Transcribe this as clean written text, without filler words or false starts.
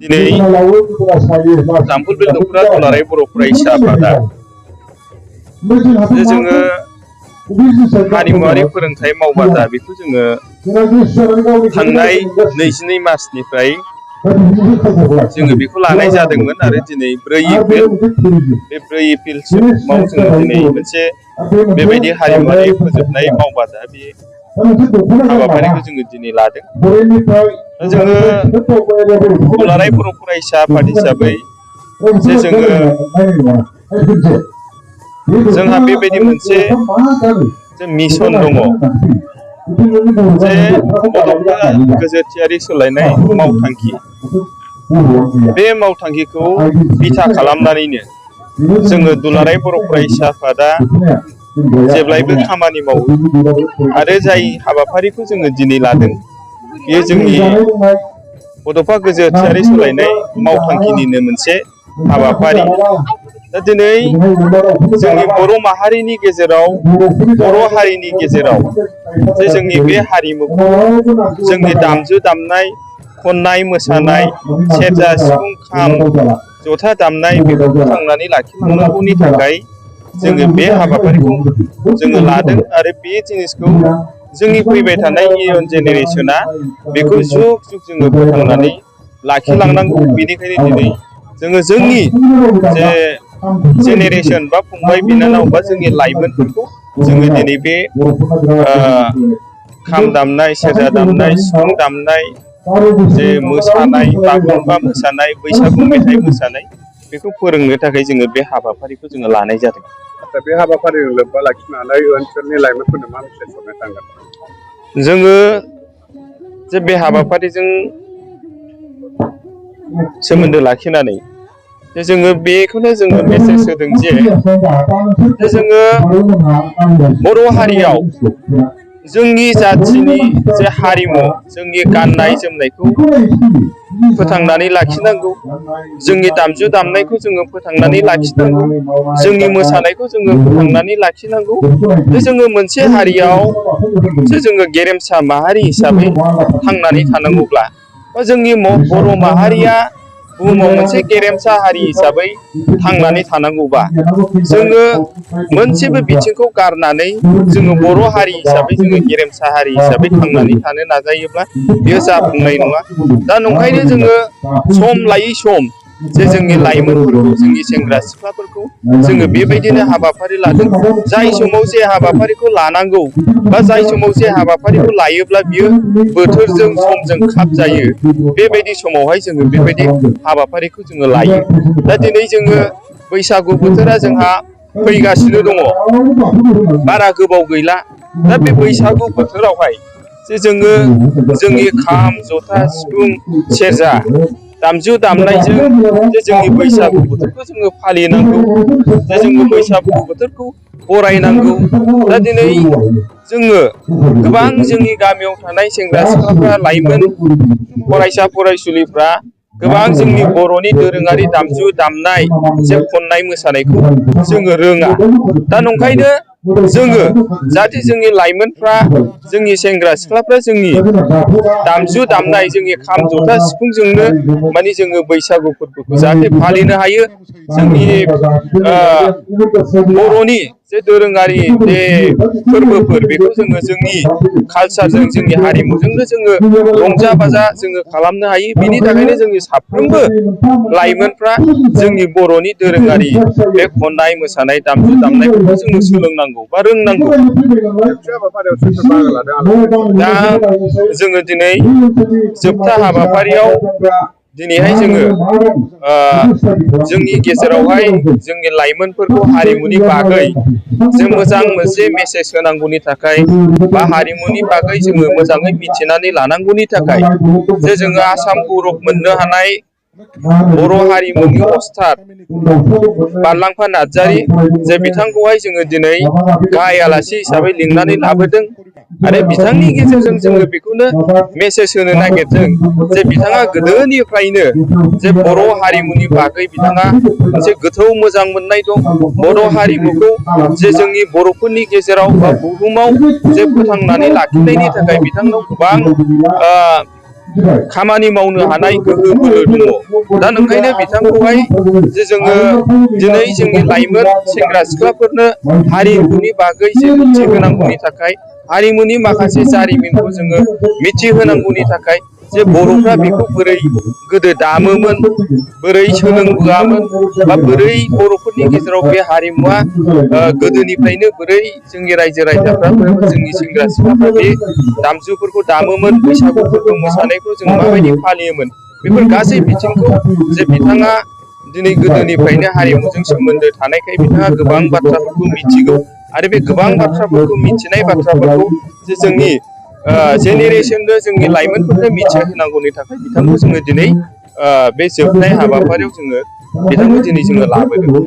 दिनै जाम्फुर बेलदोखुरा दुलाराय बर' फरायसा आफादा जोङो हारिमुआरि फोरोंथाइ मावबादा बेखौ जोङो थांनाय 22 मार्चनिफ्राय जोङो बेखौ लानाय जादोंमोन आरो दिनै 4 एप्रिल बे 4 एप्रिलसिमाव जोङो दिनै मोनसे बेबायदि हारिमुआरि फोजोबनाय मावबादा बे हाबाफारिखौ जोङो दिनै लादों। जोङो दुलाराय बर' फरायसा आफाद हिसाबै जे जोंहा बेबायदि मोनसे मिशन दङ जे बड'फा गोजोनथियारि सोलायनाय मावथांखि। बे मावथांखिखौ बिथा खालामनानैनो जोङो दुलाराय बर' फरायसा आफादा जेब्लायबो खामानि मावो आरो जाय हाबाफारिखौ जोङो दिनै लादों बेयो जोंनि बड'फा गोजोनथियारि सोलायनाय मावथांखिनिनो मोनसे हाबाफारि। दा दिनै जोंनि बर' माहारिनि गेजेराव बर' हारिनि गेजेराव जे जोंनि बे हारिमुखौ जोंनि दामजु दामनाय खननाय मोसानाय सेरजा सिफुं खाम जथा दामनाय बेखौ फोथांनानै लाखिलांनांगौनि थाखाय जोङो बे हाबाफारिखौ जोङो लादों आरो बे जिनिसखौ जोंनि फैबाय थानाय इयुन जेनेरेसना बेखौ जुग जुग जोङो फोथांनानै लाखिलांनांगौ। बेनिखायनो दिनै जोङो जोंनि जे जेनेरेसन बा फंबाय बिनानाव बा जोंनि लाइमोनफोरखौ जोङो दिनै बे खाम दामनाय सेरजा दामनाय सिफुं दामनाय जे मोसानाय बागुरुम्बा मोसानाय बैसागु मेथाइ मोसानाय बेखौ फोरोंनो थाखाय जोङो बे हाबाफारिखौ जोङो लानाय जादों। बे हाबाफारिजों लोब्बा लाखिनानै ओनसोलनि लाइमोनफोरनो मा मेसेज हरनो थांगोन? जोङो जे बे हाबाफारिजों सोमोन्दो लाखिनानै जे जोङो बेखौनो जोङो मेसेज होदों जे जोङो बर' हारियाव जोंनि जाथिनि जे हारिमु जोंनि गाननाय जोमनायखौ फोथांनानै लाखिनांगौ, जोंनि दामजु दामनायखौ जोङो फोथांनानै लाखिनांगौ, जोंनि मोसानायखौ जोङो फोथांनानै लाखिनांगौ। जे जोङो मोनसे हारियाव जे जोङो गेरेमसा माहारि हिसाबै थांनानै थानांगौब्ला बा जोंनि बर' माहारिया बुहुमाव मोनसे गेरेमसा हारि हिसाबै थांनानै थानांगौबा जोङो मोनसेबो बिथिंखौ गारनानै जोङो बर' हारि हिसाबै जोङो गेरेमसा हारि हिसाबै थांनानै थानो नाजायोब्ला बेयो जाफुंनाय नङा। दा नंखायनो जोङो सम लायै सम जे जोंनि लाइमोनफोरखौ जोंनि सेंग्रा सिख्लाफोरखौ जोङो बेबायदिनो हाबाफारि लादों। जाय समाव जे हाबाफारिखौ लानांगौ बा जाय समाव जे हाबाफारिखौ लायोब्ला बियो बोथोरजों समजों खाब जायो बेबायदि समावहाय जोङो बेबायदि हाबाफारिखौ जोङो लायो। दा दिनै जोङो बैसागु बोथोरा जोंहा फैगासिनो दङ, बारा गोबाव गैला। दा बे बैसागु बोथोरावहाय जे जोङो जोंनि खाम जथा सिफुं सेरजा दामजु दामनायजों जे जोंनि बैसागु बोथोरखौ जोङो फालिनांगौ, जे जोङो बैसागु बोथोरखौ बरायनांगौ। दा दिनै जोङो गोबां जोंनि गामियाव थानाय सेंग्रा सिख्लाफ्रा लाइमोन फरायसा फरायसुलिफ्रा गोबां जोंनि बर'नि दोरोङारि दामजु दामनाय जे खननाय मोसानायखौ जोङो रोङा। दा नंखायनो जोङो जाहाथे जोंनि लाइमोनफ्रा जोंनि सेंग्रा सिख्लाफ्रा जोंनि दामजु दामनाय जोंनि खाम जथा सिफुंजोंनो माने जोङो बैसागु फोरबोखौ जाहाथे फालिनो हायो। जोंनि बर'नि जे दोरोङारि जे फोरबोफोर बेखौ जोङो जोंनि कालसारजों जोंनि हारिमुजोंनो जोङो रंजा बाजा जोङो खालामनो हायो। बिनि थाखायनो जोंनि साफ्रोमबो लाइमोनफ्रा जोंनि बर'नि दोरोङारि बे खननाय मोसानाय दामजु दामनायफोरखौ जोङो सोलोंनांगौ बा रोंनांगौ। दा जोङो दिनै जोबथा हाबाफारियाव दिनैहाय जोङो जोंनि गेजेरावहाय जोंनि लाइमोनफोरखौ हारिमुनि बागै जों मोजां मोनसे मेसेज होनांगौनि थाखाय बा हारिमुनि बागै जोङो मोजाङै मिथिनानै लानांगौनि थाखाय जे जोङो आसाम गौरब मोननो हानाय बर' हारिमुनि अस्ताद बारलांफा नार्जारी जे बिथांखौहाय जोङो दिनै गाहाय आलासि हिसाबै लिंनानै लाबोदों आरो बिथांनि गेजेरजों जोङो बेखौनो मेसेज होनो नागिरदों जे बिथाङा गोदोनिफ्रायनो जे बर' हारिमुनि बागै बिथाङा मोनसे गोथौ मोजां मोननाय दं। बर' हारिमुखौ जे जोंनि बर'फोरनि गेजेराव बा बुहुमाव जे फोथांनानै लाखिनायनि थाखाय बिथांनाव गोबां खामानि मावनो हानाय गोहो बोलो दङ। दा ओंखायनो बिथांखौहाय जे जोङो दिनै जोंनि लाइमोन सेंग्रा सिख्लाफोरनो हारिमुनि बागै जे मिथिहोनांगौनि थाखाय, हारिमुनि माखासे जारिमिनखौ जोङो मिथिहोनांगौनि थाखाय, जे बर'फ्रा बेखौ बोरै गोदो दामोमोन, बोरै सोलोंबोआमोन, बा बोरै बर'फोरनि गेजेराव बे हारिमुवा गोदोनिफ्रायनो बोरै जोंनि रायजो राजाफ्रा, जोंनि सेंग्रा सिख्लाफ्रा बे दामजुफोरखौ दामोमोन, बैसागु फोरबो मोसानायखौ जों माबायदि फालियोमोन, बेफोर गासै बिथिंखौ जे बिथाङा दिनै गोदोनिफ्रायनो हारिमुजों सोमोन्दो थानायखाय बिथाङा गोबां बाथ्राफोरखौ मिथिगौ। आरो बे गोबां बाथ्राफोरखौ मिथिनाय बाथ्राफोरखौ जे जोंनि जेनेरेसननो, जोंनि लाइमोनफोरनो मिथिहोनांगौनि थाखाय बिथांखौ जोङो दिनै बे जोबनाय हाबाफारियाव जोङो बिथांखौ दिनै जोङो लाबोदों।